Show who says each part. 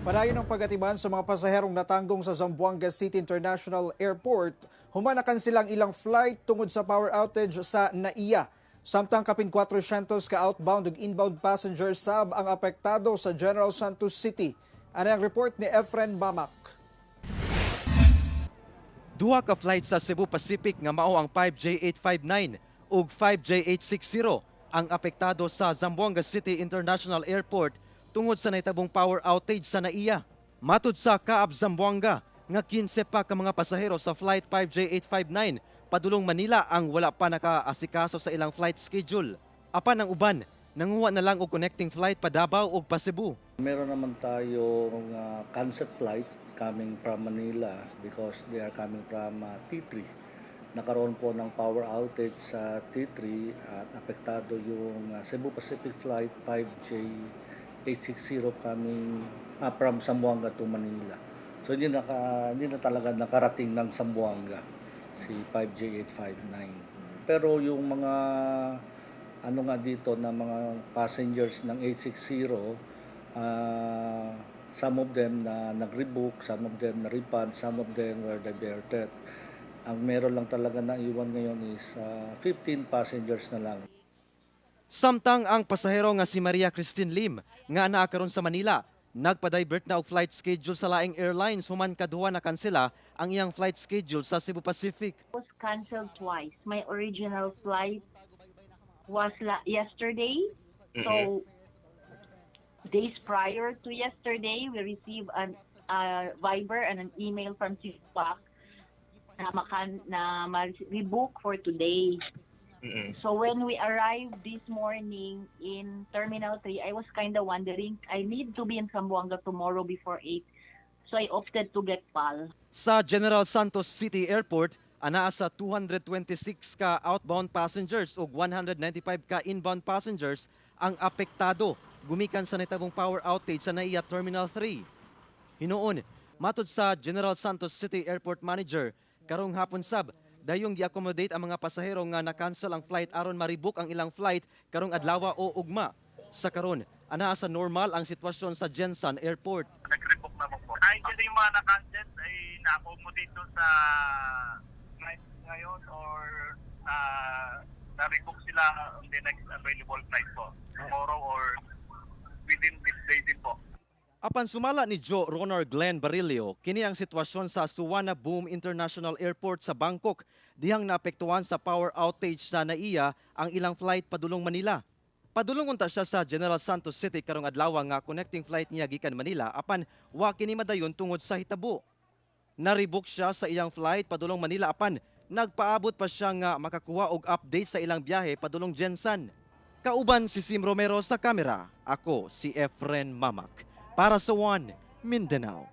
Speaker 1: Padayon ang pagatiman sa mga pasaherong natanggong sa Zamboanga City International Airport. Human nakanselang ilang flight tungod sa power outage sa NAIA. Samtang kapin 400 ka outbound ug inbound passengers sab ang apektado sa General Santos City. Ani ang report ni Efren Mamak.
Speaker 2: Duha ka flight sa Cebu Pacific nga mao ang 5J859 ug 5J860 ang apektado sa Zamboanga City International Airport tungod sa nahitabong power outage sa NAIA. Matud sa CAAP Zamboanga nga 15 pa ka mga pasahero sa flight 5J859 padulong Manila ang wala pa nakaasikaso sa ilang flight schedule. Apan ang uban, nanguha na lang og connecting flight pa Davao ug pa Cebu.
Speaker 3: Meron naman tayong cancel flight coming from Manila because they are coming from T3. Nagkaroon po ng power outage sa T3 at apektado yung Cebu Pacific Flight 5J860 coming from Zamboanga to Manila. So hindi na talaga nakarating ng Zamboanga si 5J859. Pero yung mga ano nga dito na mga passengers ng 860, some of them na nag-rebook, some of them na refund, some of them were diverted. Ang meron lang talaga na iwan ngayon is 15 passengers na lang.
Speaker 2: Samtang ang pasahero nga si Maria Christine Lim nga naa karon sa Manila, nagpa-divert na og flight schedule sa laing airlines human kaduha na kansela ang iyang flight schedule sa Cebu Pacific.
Speaker 4: Was canceled twice. My original flight was yesterday. So days prior to yesterday, we received an Viber and an email from CPAC na ma-rebook for today. So when we arrived this morning in Terminal 3, I was kind of wondering, I need to be in Zamboanga tomorrow before 8. So I opted to get PAL.
Speaker 2: Sa General Santos City Airport, anaa sa 226 ka outbound passengers ug 195 ka inbound passengers ang apektado gumikan sa nahitabong power outage sa NAIA Terminal 3. Hinuon, matud sa General Santos City Airport Manager, karong hapon sab, dayong gi-accommodate ang mga pasahero nga na-cancel ang flight aron ma-rebook ang ilang flight karong adlaw o ugma. Sa karon, anaa sa normal ang sitwasyon sa Gensan Airport.
Speaker 5: Nag-rebook naman po. Ay, kasi yung mga na-cancel ay na-accommodate doon sa flight ngayon or na-rebook sila on the next available flight po. Tomorrow or within this day din po.
Speaker 2: Apan sumala ni Joe Ronar Glenn Barillo, kini ang sitwasyon sa Suvarnabhumi International Airport sa Bangkok, dihang naapektuhan sa power outage sa NAIA ang ilang flight padulong Manila. Padulong unta siya sa General Santos City karong adlaw nga connecting flight niya gikan Manila, apan wa kini madayon tungod sa hitabo. Na-rebook siya sa iyang flight padulong Manila, apan nagpaabot pa siya nga makakuha og update sa ilang biyahe padulong Gensan. Kauban si Sim Romero sa kamera, ako si Efren Mamak. Para sa One Mindanao.